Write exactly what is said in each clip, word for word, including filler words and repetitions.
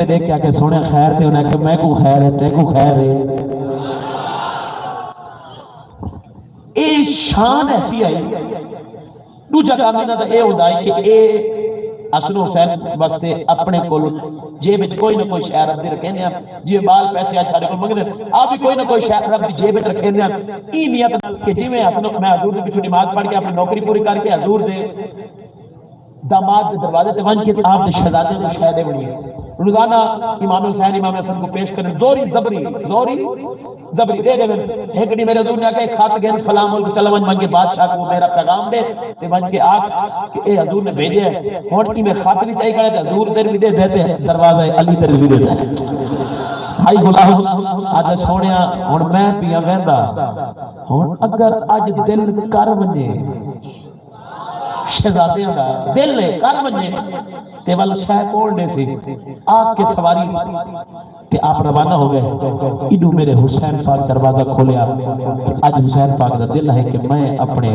تے ݙیکھ کے آکھے، "سوہݨیا خیر تے؟" انہیں آکھیا، "میکوں خیر ہے، تیکوں خیر ہے۔" اے شان ایسی آئی۔ ݙوجھا کم انہاں دا اے ہوندا ہے کہ اے حسن حسین واسطے اپݨے کول جیب وچ کوئی نہ کوئی شے رکھدے رکھیندے ہن۔ جیویں ٻال پیسے اڄ ساݙے کول منگدے ہن، آپ وی کوئی نہ کوئی شے رب دی جیب وچ رکھیندے ہن۔ ایں نیت نال کہ جیویں حسن، میں حضور دے پچھوں نماز پڑھ کے اپݨی نوکری پوری کر کے حضور دے داماد دے دروازے تے ونڄ کے آپ دے شہزادیاں کوں شے ݙیوݨی ہے۔ روزانہ امام حسین، امام حسن کوں پیش کرن، زوری زبری، زوری زبری ݙے ݙیون۔ ہک ݙینہہ میرے حضور نے آکھیا، "خط گھن فلاں ملک چلا ونڄ، ونڄ کے بادشاہ کوں میرا پیغام ݙے تے ونڄ کے آکھ کہ اے حضور نے بھیجے ہے۔" ہݨ ایویں خط وی چائی کھڑے تے حضور دے وی ݙے ݙے تے دروازہ علی دے وی ݙے ݙے۔ بھائی غلام آکھے، "سوہݨیا، ہݨ میں پیاں ویندا، ہݨ اگر اڄ دل کر ونڄے، شہزادیاں دا دل ہے، کر ونڄے تے ول شے کول ݙیسی۔" آ کے سواری تے آپ روانہ ہو ڳئے۔ ایݙوں میرے حسین پاک دروازہ کھولیا کہ اڄ حسین پاک دا دل ہے کہ میں اپݨے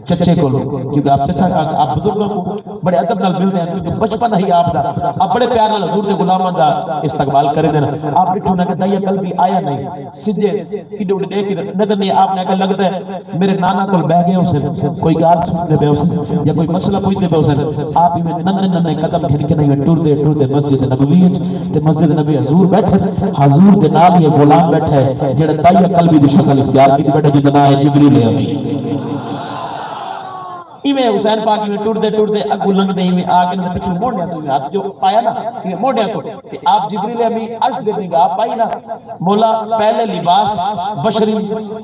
چچے کول، کیونکہ آپ چچا کا، آپ بزرگاں کوں بڑے ادب نال ملدے ہن، کیونکہ بچپن ہی آپ دا، آپ بڑے پیار نال حضور دے غلاماں دا استقبال کریندے ہن۔ آپ ݙٹھو نہ کہ داعیہ قلبی آیا نہیں، سجے ایݙے اݙے ݙیکھ کے نظر نہیں، آپ نے آکھیا، "لڳدا ہے میرے نانا کول ٻہہ ڳئے ہوسن، کوئی ڳالھ سݨدے پئے ہوسن یا کوئی مسئلہ پچھدے پئے ہوسن۔" آپ ایویں ننھے ننھے قدم گھن کے نہیں، ٹردے ٹردے مسجد نبوی وچ، تے مسجد نبوی حضور ٻیٹھے، حضور دے نال ہی غلام ٻیٹھا ہے جیڑھا داعیہ قلبی دی شکل اختیار کیتی ٻیٹھا، جیندا ناں ہے جبریل امین۔ ایویں حسین پاک ایویں ٹردے ٹردے اڳوں لنگھدے ایویں آ کے انہاں دے پچھوں مونڈھیاں توں ایویں ہتھ جو پایا نا، ایویں مونڈھیاں توں، تے آپ جبریل امین عرش دے نگاہ پائی نا، مولا پہلے لباس بشری،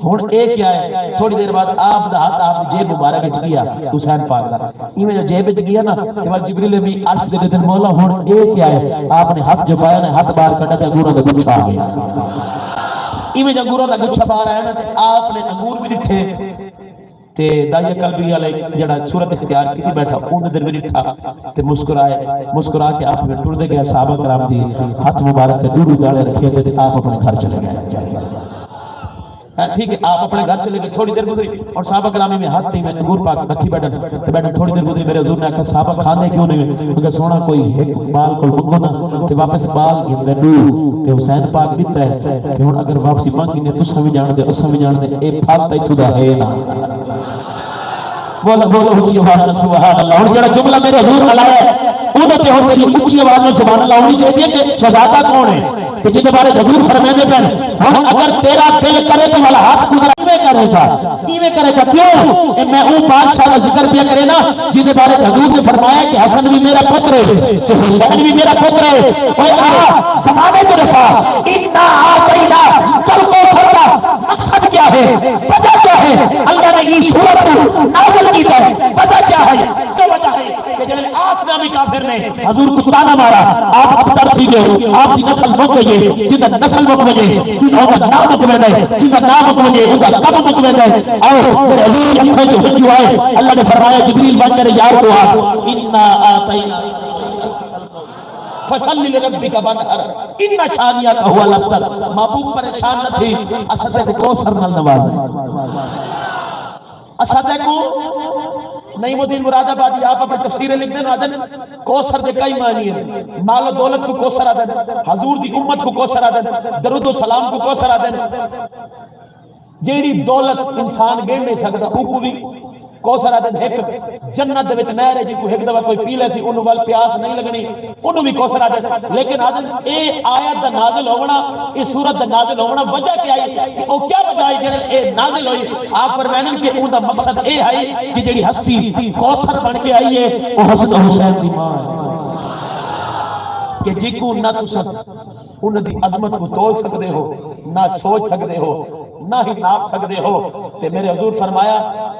ہݨ اے کیا ہے؟ تھوڑی دیر بعد آپ دا ہتھ آپ دی جیب مبارک وچ ڳیا، حسین پاک دا ایویں جو جیب وچ ڳیا نا، تے بعد جبریل امین عرش دے ݙیدن، "مولا ہݨ اے کیا ہے؟" آپ نے ہتھ جو پایا نا، ہتھ ٻاہر کڈھا تے انگوراں دا گچھا آ ڳیا۔ ایویں جو انگوراں دا گچھا ٻاہر آیا نا تے آپ نے انگور وی ݙٹھے۔ تے داعیہ قلبی والے جڑا صورت اختیار کیتی ٻیٹھا، اوں دے دل وچ ڈٹھا تے مسکرائے، مسکرا کے آپ میں ٹردے گئے، صحابہ کرام دی ہتھ مبارک تے ݙو ݙو دانے رکھے تے آپ اپنے گھر چلے گئے۔ ہاں، ٹھیک ہے، آپ اپنے گھر چلے گئے، تھوڑی دیر گزری اور صحابہ کرام میں ہتھ تھی میں انگور پاک رکھی بیٹھے تے بیٹھے، تھوڑی دیر گزری، میرے حضور نے آکھا، "صحابہ کھاندے کیوں نہیں؟" میں کہا، "سونا کوئی ہک ٻال کول منگو نا تے واپس ٻال گھندے ݙو، تے حسین پاک ݙتا ہے، تے ہݨ اگر واپسی منگ گھنے، تساں وی ڄاݨدے، اساں وی ڄاݨدے، اے پھل تاں اتھوں دا ہے نا۔" بولو، بولو اچھی آواز نال سبحان اللہ۔ ہݨ جڑا جملہ میرے حضور نال آیا ہے، اوں تے ہݨ میری اچھی آواز نال سبحان اللہ ہونی چاہیے کہ شہزادہ کون ہے، کہ جس بارے حضور فرمیندے پئے ہن، "ہݨ اگر تیرا دل کرے تو والا ہاتھ کوں ذرا ایویں کرے سا، ایویں کرے سا۔" کیوں؟ اے میں اوں بادشاہ دا ذکر پیا کرے نا، جس بارے حضور نے فرمایا کہ حسن بھی میرا پتر ہے، تے حسین بھی میرا پتر ہے۔ اوئے آ، زمانے دے رسا، انا اعطینا کل کوثر دا مقصد کیا ہے؟ وجہ کیا ہے؟ اللہ نے ایں سورت کو نازل کیتا ہے، وجہ کیا ہے؟ کیا وجہ ہے کہ جڑے آس نامی کافر نے حضور کو طعنہ مارا، آپ ابتر تھی ڳئے، آپ دی نسل مک ڳئی ہے، جیندا نسل مک ونڄے، جیندا، اوندا ناں مک ویندا ہے، جیندا ناں مک ونڄے، اوندا کم مک ویندا ہے۔ اور پھر حضور دی اکھاں چوں ہنجو آئے، اللہ نے فرمایا، "جبریل، ونڄ میرے یار کو آکھ، انا اعطینا فصل لربک وانحر، ان شانئک هو الابتر۔" محبوب پریشان نہ تھی، اساں تیکوں کوثر نال نوازاں۔ اساں تیکوں، نعیم الدین مراد آبادی آپ اپݨی تفسیر لکھدے ہن، آہدن کوثر دے کئی معنی ہن۔ مال و دولت کوں کوثر آہدن، حضور دی امت کوں کوثر آہدن، درود و سلام کوں کوثر آہدن۔ جیڑھی دولت انسان ڳݨ نہیں سڳدا، اوکوں وی کوثر آہدن۔ ہک جنت دے وچ نہر ہے، جیکوں ہک دفعہ کوئی پی لیسی، اونوں ول پیاس نہیں لڳݨی، اونوں وی کوثر آہدن۔ لیکن آہدن، اے آیت دا نازل ہووݨا، اے سورت دا نازل ہووݨا، وجہ کیا ہے؟ کہ او کیا وجہ ہے جیڑھے اے نازل ہوئی؟ آپ فرمائن کہ اوندا مقصد اے ہے کہ جیڑھی ہستی کوثر بݨ کے آئی ہے، او حسن حسین دی ماں ہے، کہ جیکوں نہ تساں انہاں دی عظمت کوں تول سڳدے ہو، نہ سوچ سڳدے ہو، نہ ہی ناپ سڳدے ہو۔ تے میرے حضور فرمایا،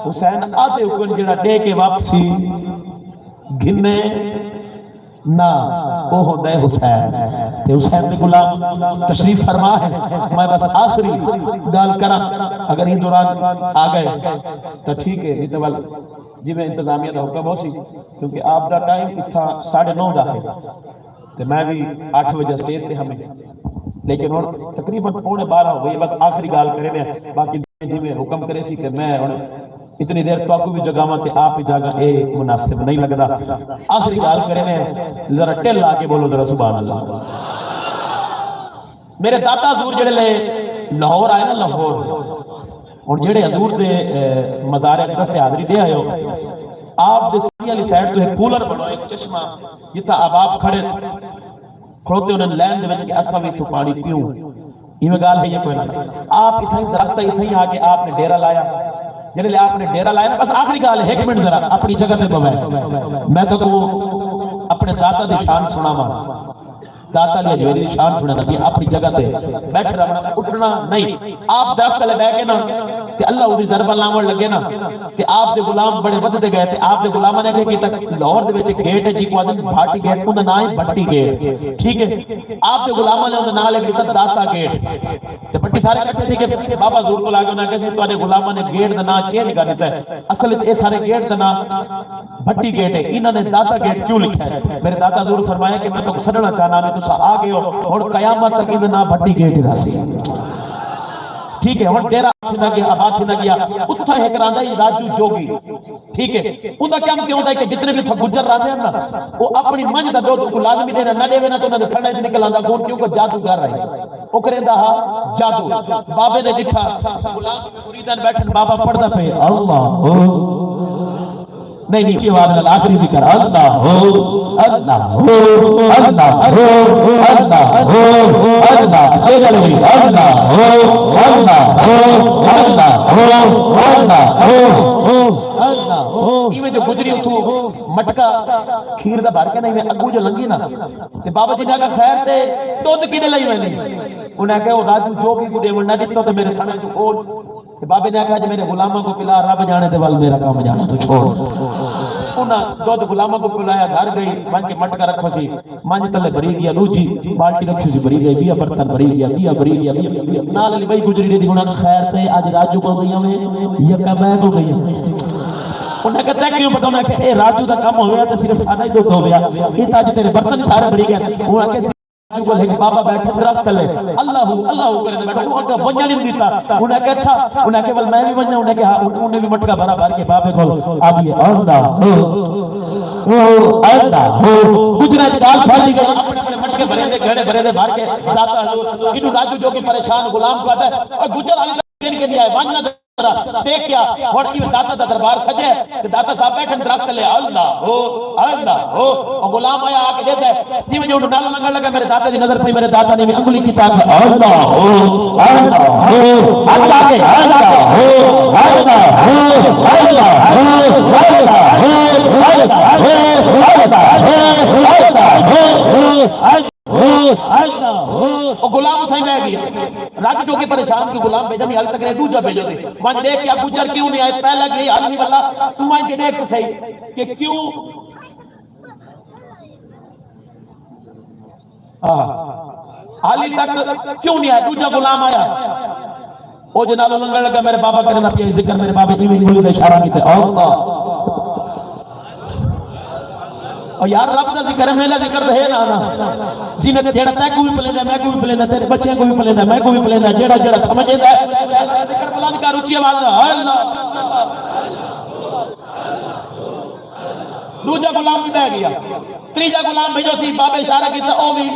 حسین آدھے حکم جڑا ݙے کے واپسی گھنے نہ، او ہوندا ہے حسین۔ تے حسین دے غلام تشریف فرما ہے۔ میں بس آخری ڳالھ کراں، اگر ایں دوران آ ڳئے تاں ٹھیک ہے، نہیں تاں ول جیویں انتظامیہ دا حکم ہوسی، کیونکہ آپ دا ٹائم اتھاں ساڑھے نو دا ہے۔ تے میں وی اٹھ وجے اسٹیج تے ہمیں، لیکن ہݨ تقریباً پونے بارہ ہو ڳئی، بس آخری ڳالھ کریندے ہیں، باقی جیویں حکم کریسی تے میں ہݨ اتنی دیر تہاکوں وی جگاواں تے آپ ہی جاگا، اے مناسب نہیں لگدا۔ آخری ڳالھ کرینے، ذرا ٹل آ کے بولو ذرا سبحان اللہ۔ میرے داتا حضور جڑے لے لاہور آئے نا، لاہور، ہن جڑے حضور دے مزار اقدس تے حاضری دے آئے ہو، آپ دے سیدھی والی سائیڈ تو ایک کولر بنو، ایک چشمہ، جتھاں احباب کھڑے کھڑوتے انہاں لین دے وچ کہ اساں وی اتھوں پانی پیوں۔ ایویں ڳالھ ہے یا کوئی نہ؟ آپ اتھاں ہی درخت ہے، اتھاں ہی آ کے آپ نے ڈیرہ لایا۔ جڑے لے آپ نے ڈیرہ لایا نا، بس آخری ڳالھ ہے، ہک منٹ ذرا اپنی جگہ تے بہوے۔ میں تو کو اپنے داتا دی شان سناواں۔ داتا دی حضوری دی شان سنانا سی، اپنی جگہ تے بیٹھے رہنا، اٹھنا نہیں۔ آپ درخت تلے بیٹھ کے نا، تے اللہ دی ضربہ لاون لگے نا، تے آپ دے غلام بڑے ودھدے گئے، تے آپ دے غلاماں نے کیا کیتا؟ لاہور دے وچ گیٹ ہے جی کو آدن بھاٹی گیٹ، اوندا نام ہے بھٹی گیٹ، ٹھیک ہے؟ آپ دے غلاماں نے اوندا نام لکھ دتا داتا گیٹ۔ تے بھٹی سارے اکٹھے تھی کہ بابا حضور کول آ کے انہاں کہیا سی تہاڈے غلاماں نے گیٹ دا نام چینج کر دتا ہے، اصل وچ اے سارے گیٹ دا نام بھٹی گیٹ ہے، انہاں نے داتا گیٹ کیوں لکھا ہے؟ میرے داتا حضور فرمایا کہ میں تہاکوں سڈنا چاہنا میں تساں آ گئے ہو، ہن قیامت تک ایندا نام بھٹی گیٹ ہی رہسی۔ ٹھیک ہے، ہن ڈیرہ تھیندا گیا، آباد تھیندا گیا، اتھاں ہک رہندا ہی راجو جوگی۔ ٹھیک ہے، اوندا کم کیا ہوندا ہے کہ جتنے بھی اتھاں گجر رہندے ہیں نا، وہ اپنی منجھ دا دودھ کو لازمی دینا، نہ دیوے نا تو انہاں دے تھڑے وچ نکل آندا خون، کیونکہ جادوگر ہے۔ او کریندا ہا جادو۔ بابے نے ڈٹھا، غلام مریداں بیٹھن، بابا پڑھدا پئے، اللہ ہو۔ نہیں، نہیں، اچھی آواز نال آخری ذکر، اللہ ہو، اللہ ہو، اللہ ہو، اللہ ہو، اللہ۔ اے گل ہوئی، اللہ ہو، اللہ ہو، اللہ ہو، اللہ ہو، اللہ ہو۔ ایویں جو گزری اتھوں مٹکا کھیر دا بھر کے، نہیں میں اگوں جو لنگھی نا، تے بابا جی نے آکھیا، خیر تے دودھ کدے لئی ویندی؟ انہاں آکھیا، او راجو جوگی کوں ݙیوݨ نہ ݙتو تے میرے تھݨے توں کھول۔ تے بابے نے آکھیا، اڄ میرے غلاماں کوں پلا، رب ڄاݨے تے ول میرا کم ڄاݨے، توں چھوڑ۔ انہاں دودھ غلاماں کوں پلایا، گھر ڳئی، ونڄ کے مٹکا رکھو سی، منجھ تلے بھری ڳیا، ݙوجھی بالٹی رکھی سی، بھری ڳئی، ٻیا برتن بھری ڳیا، ٻیا بھری ڳیا، ٻیا، ٻیا۔ نال علی بھائی گزری ݙیدھی، انہاں آکھیا، خیر تے اڄ راجو کوں ڳئی ہوویں یا کہ میں کوں ڳئی ہوویں؟ انہاں آکھیا، تیں کیوں پتہ؟ انہاں آکھیا، اے راجو دا کم ہویا تے صرف ساݙا ہی ݙکھ ہویا، اے تاں اڄ تیرے برتن ہی سارے بھری ڳئے۔ انہاں آکھیا، کول ہک بابا بیٹھے درخت تلے، اللہ ہو، اللہ ہو کرے بیٹھا، وہ اگے ونجن نہیں دیتا۔ انہیں کہا، اچھا، انہیں کہا، ول میں بھی ونجا، انہیں کہا، ہاں، انہیں بھی مٹکا بھرا بھر کے بابے کول آ گئے، اللہ ہو، اللہ ہو۔ گجرا دی گال پھیل گئی، اپنے اپنے مٹکے بھرے دے، گھڑے بھرے دے بھر کے داتا حضور، اینوں راجو جو کہ پریشان غلام کو آتا ہے، اور گجر والی دن کے لیے آئے، ونج نہ دیکھ کیا، ہݨ ایویں داتا دا دربار سجے، تے داتا صاحب بیٹھن درخت تلے، اللہ ہو، اللہ ہو۔ او غلام آیا آ کے ݙیہدا ہے، جیویں جو نال لنگھݨ لگا، میرے داتا دی نظر پئی، میرے داتا نے وی انگلی کیتا کہ اللہ ہو، اللہ ہو، اللہ دے، اللہ ہو، اللہ ہو، اللہ ہو، اللہ ہو، اللہ ہو، اللہ ہو۔ او غلام اتھائیں بہہ ڳیا۔ رڄ جو کہ پریشان کیوں غلام بھیجا، میں حال تک نے ݙوجھا بھیجو تے ونڄ ݙیکھ کیا گجر کیوں نہیں آئے، پہلا گئی حال نہیں والا، توں ونڄ کے ݙیکھ تے صحیح کہ کیوں، ہاں، حالی تک کیوں نہیں آیا، ݙوجھا غلام آیا۔ او جے نالوں لنگھݨ لگا، میرے بابا کرے نہ پیا ذکر، میرے بابے ایویں انگلی دا اشارہ کیتے، اللہ۔ او یار، رب دا ذکر ہے، میرا ذکر تو ہے نا، نا۔ جی نے جیڑا تیکوں بھی پلیندا، میکوں بھی پلیندا، تیرے بچیاں کوں بھی پلیندا، میکوں بھی پلیندا، جیڑا جیڑا سمجھدا ہے، ذکر بلند کر، اچھی آواز نال، اللہ۔ ݙوجھا غلام بھی بہہ ڳیا، تریجھا غلام بھیجو سی، بابے اشارہ کیتا، او بھی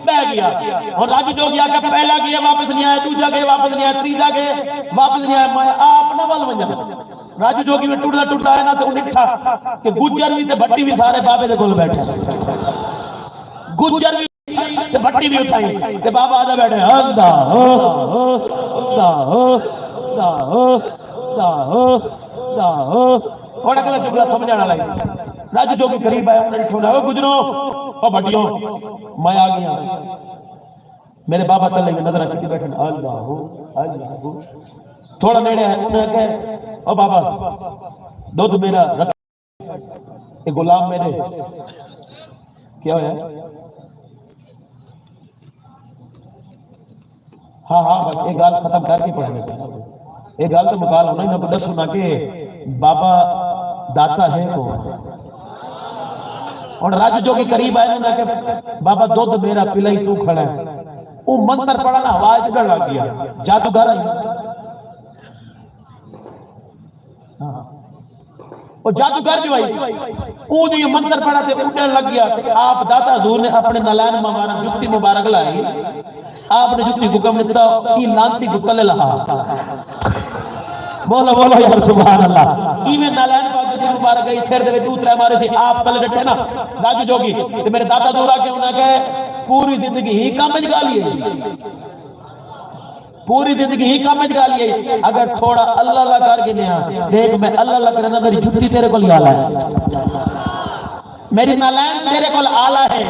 بہہ ڳیا۔ ہݨ رڄ جو ڳیا کہ پہلا ڳیا واپس نہیں آیا، ݙوجھا ڳیا واپس نہیں آیا، تریجھا ڳیا واپس نہیں آیا، میں آپ نہ ول ونڄاں۔ رڄ جو ڳیا ٹردا ٹردا آیا نا، تے اوں ݙٹھا کہ گجر بھی تے بھٹی بھی سارے بابے دے کول بیٹھے۔ گجر بھی تے بھٹی بھی اتھائیں، تے بابا آہدا بیٹھے، اللہ ہو، اللہ ہو، اللہ ہو، اللہ ہو، اللہ ہو۔ ہݨ اڳلا جملہ سمجھݨ والا ہے۔ رڄ جو کہ قریب آیا، انہیں ݙٹھا، او گجرو، او بھٹیو، میں آ ڳیا۔ میرے بابا تلے وی نظراں کیتی بیٹھن، اللہ ہو، اللہ ہو۔ تھوڑا نیڑے آئے، انہیں آکھیا، او بابا، ݙدھ میرا رکھ، اے غلام میرے۔ کیا ہویا؟ ہاں، ہاں، بس اے ڳالھ ختم کر کے پڑھݨے۔ اے ڳالھ تے مکال ہونا، انہاں کوں ݙسو نا کہ بابا داتا ہے کون؟ ہݨ رڄ جو کہ قریب آئے، انہاں کہ بابا ݙدھ میرا پلائی، توں کھڑا ہے۔ او منتر پڑھݨ ہوا وچ اݙݨ لڳ ڳیا، جادوگر ہے۔ ہاں۔ او جادوگر جو آئی، اوں دی منتر پڑھا تے اڈݨ لڳیا۔ تے آپ داتا حضور نے اپݨے نالین مبارک، جتی مبارک لائی۔ آپ نے جتی کوں حکم ݙتا، ایں لعنتی کوں تلے لہا۔ بولو، بولو یار، سبحان اللہ۔ ایویں نالین پاک جتی مبارک گئی، سر دے وچ ݙو ترے مارے سی، آپ تلے ݙٹھے نا، راجو جوگی۔ تے میرے داتا حضور آ کے انہاں کہے، پوری زندگی ہی کم وچ ڳالی ہے۔ پوری زندگی ہی کم وچ ڳالی ہے۔ اگر تھوڑا اللہ اللہ کر گھنے ہاں، ݙیکھ میں اللہ اللہ کرنا، میری جتی تیرے کول آلا ہے، میری نالین تیرے کول آلا ہے۔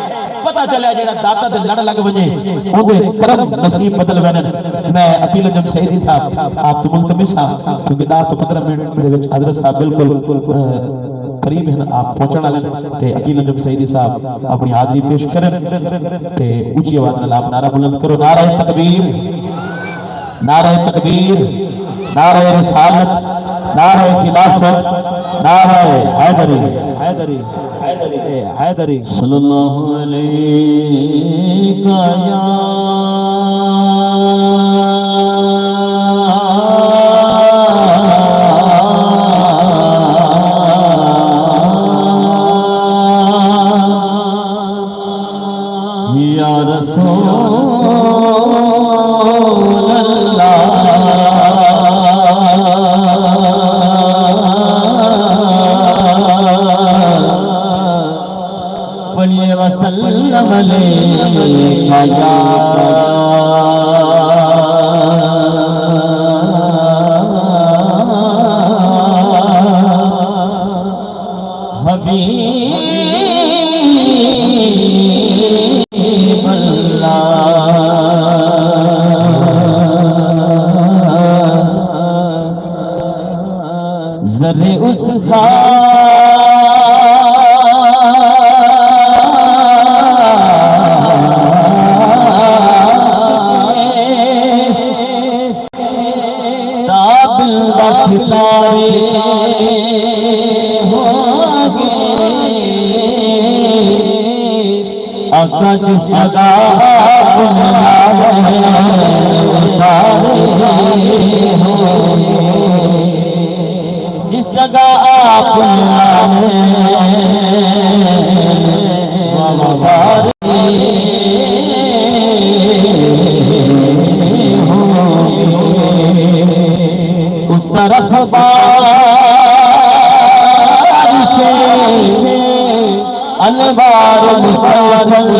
پتہ چلیا جیڑھا داتا تے لڑ لڳ ونڄے، اوندے کرم نصیب بدل ویندن۔ میں عقیل انجم سعیدی صاحب آپ توں ملتمس ہاں، کیونکہ ݙاہ توں پندرہ منٹ دے وچ حضرت صاحب بالکل، اہ، قریب ہن، آپ پہنچݨ والے ہن۔ تے عقیل انجم سعیدی صاحب اپݨی حاضری پیش کرن تے اچی آواز نال آپ نعرہ بلند کرو، نعرہ تکبیر، نعرہ تکبیر، نعرہ رسالت، نعرہ خلافت، نعرہ حیدری، حیدری، حیدری، حیدری۔ صلی اللہ علیک یا یا رسول اللہ، پڑھیے وسلم علیک یا حبیب اللہ۔ ذرے اس خاک قابل دا ستارے ہوں گے۔ آقا جس جگہ آپ نال اتارے ہوں گے، جس جگہ آپ نال اتارے ہوں گے، اس طرف بارش انوار مسلسل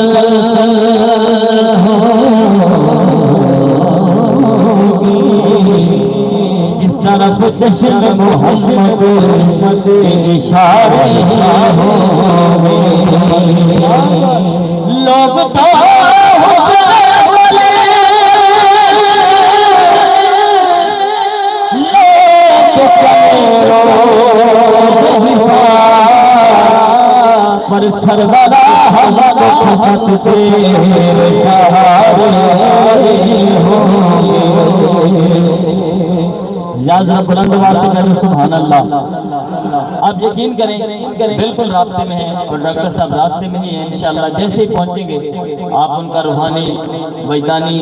ہوگی، جس طرف چشم محمد کے اشارے ہوگی۔ لوگ تو حسن والے لوگ کرو، پر سرور احمد فقط تیرے سہارے ہوں گے۔ یا ذرا بلند آواز سے کہہ دو، سبحان اللہ۔ آپ یقین کریں، بالکل رابطے میں ہیں اور ڈاکٹر صاحب راستے میں ہی ہیں۔ انشاءاللہ جیسے ہی پہنچیں گے، آپ ان کا روحانی، وجدانی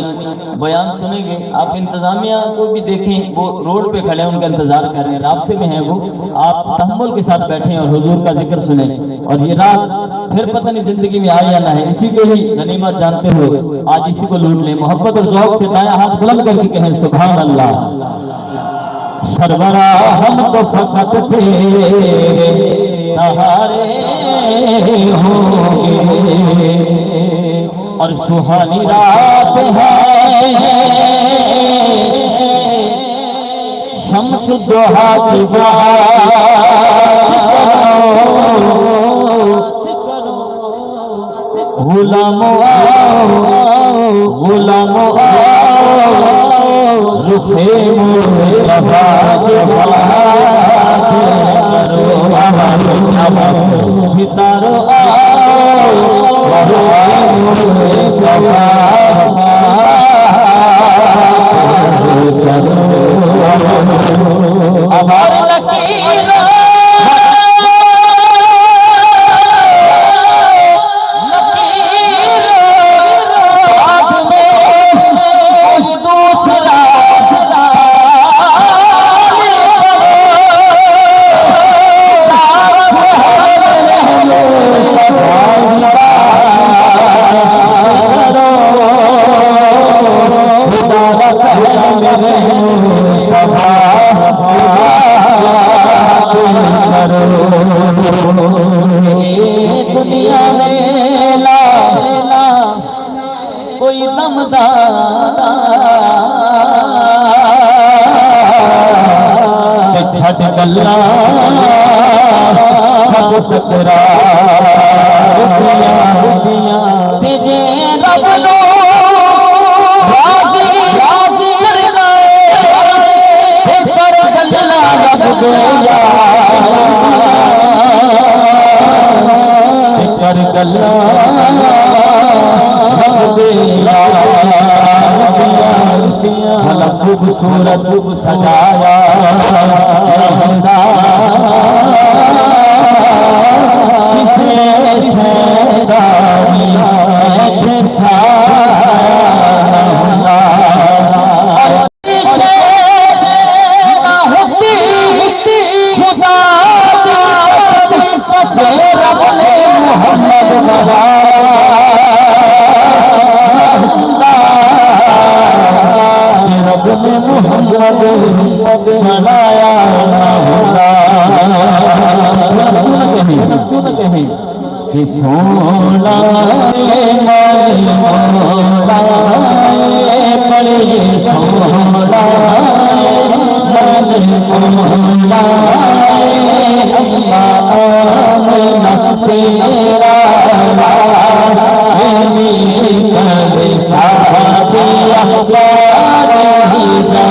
بیان سنیں گے۔ آپ انتظامیہ کو بھی دیکھیں، وہ روڈ پہ کھڑے ہیں، ان کا انتظار کر رہے ہیں، رابطے میں ہیں وہ۔ آپ تحمل کے ساتھ بیٹھیں اور حضور کا ذکر سنیں۔ اور یہ رات پھر پتہ نہیں زندگی میں آئے یا نہ ہے، اسی کو ہی غنیمت جانتے ہوئے آج اسی کو لوٹ لیں۔ محبت اور ذوق سے دایاں ہاتھ بلند کر کے کہیں، سبحان اللہ۔ سرورا، ہم تو فقط تیرے سہارے ہوں گے، اور سہانی رات ہے، شمس الضحیٰ کی بات کرو۔ غلامو آؤ، غلامو آؤ، رخ مصطفیٰ کے پاس کرو۔ ستارو آؤ، رخ مصطفیٰ کے پاس کرو۔ ہمارے کوئی دم دا تے چھڈ گلاں سب تکرار دیاں۔ تے جے رب نوں راضی کرنا اے تے کر گلاں رب دے یار، تے کر گلاں رب دے یار دیاں۔ بھلا خوبصورت سجایا ہوندا کسے شے دا وی سایہ ہوندا۔ خدا دی قسم، رب نے محمد بنایا ہوندا، رب نے محمد بنایا نہ ہوندا۔ کہ سوہݨا اے مالی مولا اے، بڑی سوہݨا اے مالی مولا اے، اماں آمنہ تیرا لاڈ اے، میری کر شادی اخبار ہی جا۔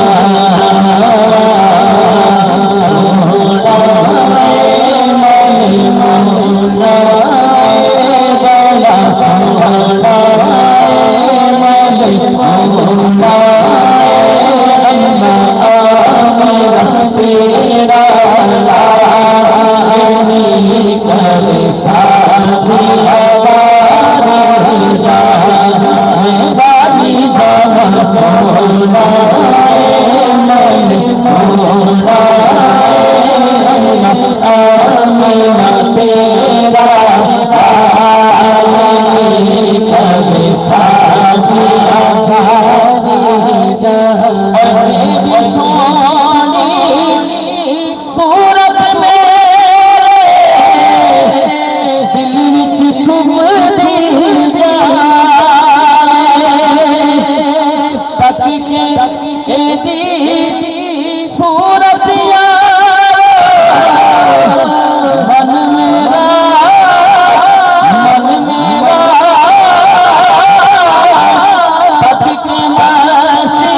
صورت میرے دل وچ گھمدی جاوے، تک کے ایندی صورت یار، من میرا، من میرا، تک کے ناسی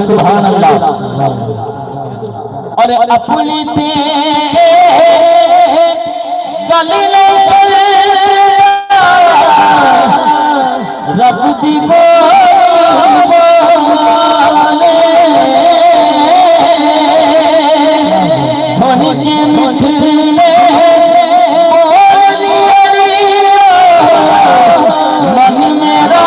سبحان اللہ۔ اور اپنی تے گل نہیں کردا، رب دی بول بولے، سن کے مٹھڑے بول دیا، من میرا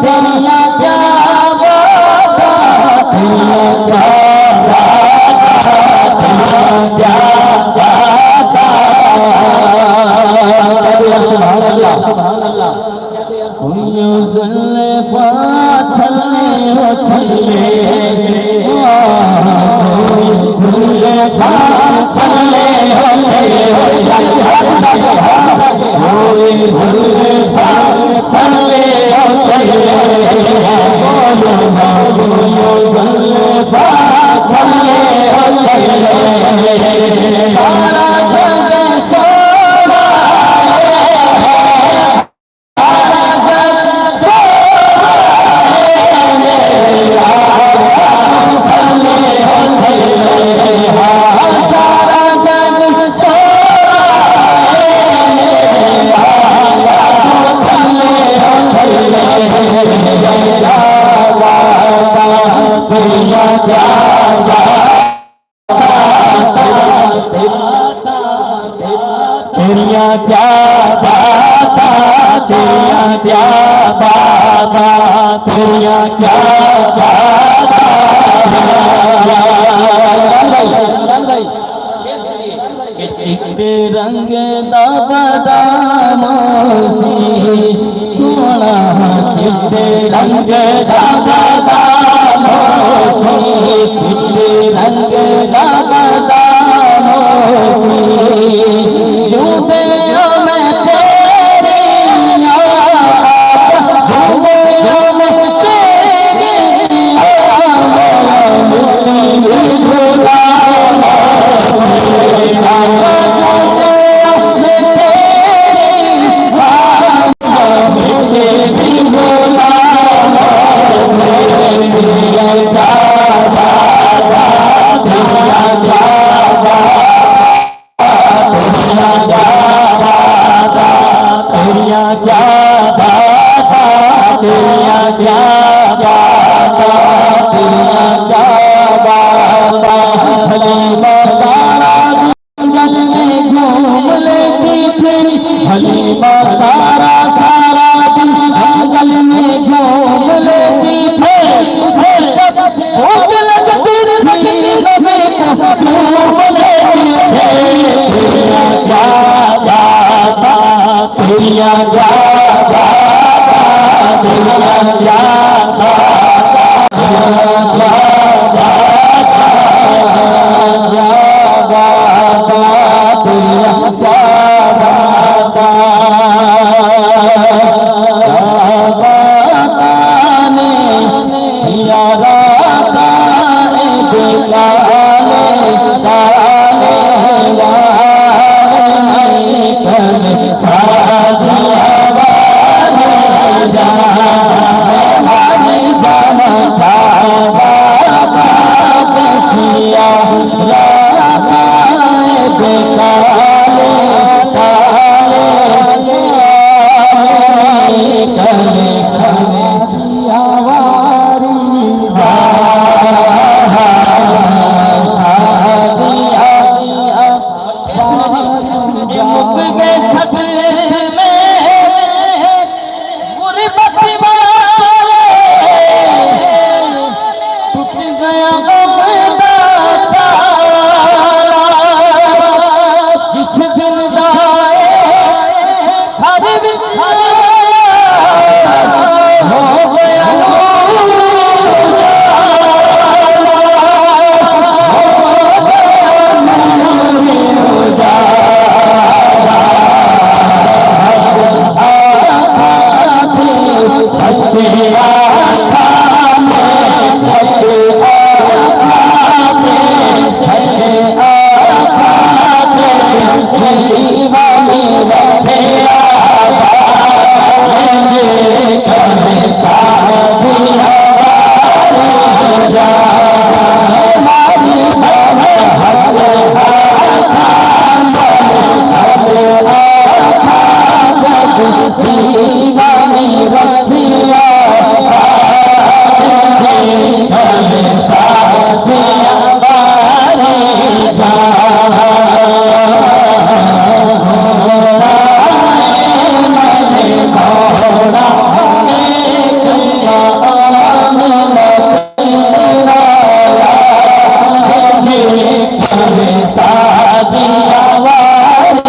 تیریاں کیا باتاں، تیریاں کیا باتاں، تیریاں کیا باتاں۔ سبحان اللہ۔ سنیو زلفاں چھلے ہو چھلے، زلفاں چھلے ہو چھلے، زلفاں چھلے ہو چھلے، زلفاں چھلے ہو چھلے۔ تیریاں کیا باتاں، تیریاں کیا باتاں، تیریاں کیا باتاں۔ کہ چٹے رنگ دا بادام سی، سوہݨا چٹے رنگ دا بادام سی، چٹے رنگ دا بادام سی۔ جو میں تیری آ، جو میں تیری آ، تیریاں کیا باتاں، تیریاں کیا باتاں، تیریاں کیا باتاں۔ حلیمہ سارا دن جنگل میں گھوم لیتی تھی، حلیمہ سارا، سارا دن جنگل میں گھوم لیتی تھی۔ بھوک لگتی تھی نبی کو چوم لیتی تھی۔ تیریاں کیا باتاں، تیریاں کیا باتاں، تیریاں کیا باتاں، تیریاں کیا باتاں۔ ساݙی آواری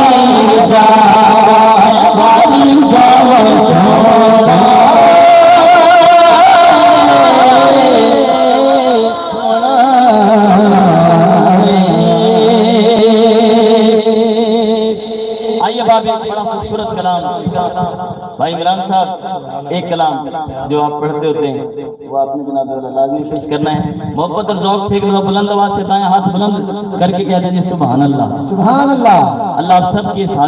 جاواں، آواری جاواں سوہݨا۔ آئیے بابے، بڑا خوبصورت کلام۔ بھائی عمران صاحب، ایک کلام جو آپ پڑھتے ہوتے ہیں، وہ آپ نے جناب والا لازمی پیش کرنا ہے۔ محبت اور ذوق سے ایک دفعہ بلند آواز سے دائیں ہاتھ بلند کر کے کہہ دیجیے، سبحان اللہ۔ سبحان اللہ۔ اللہ آپ سب کی حفاظت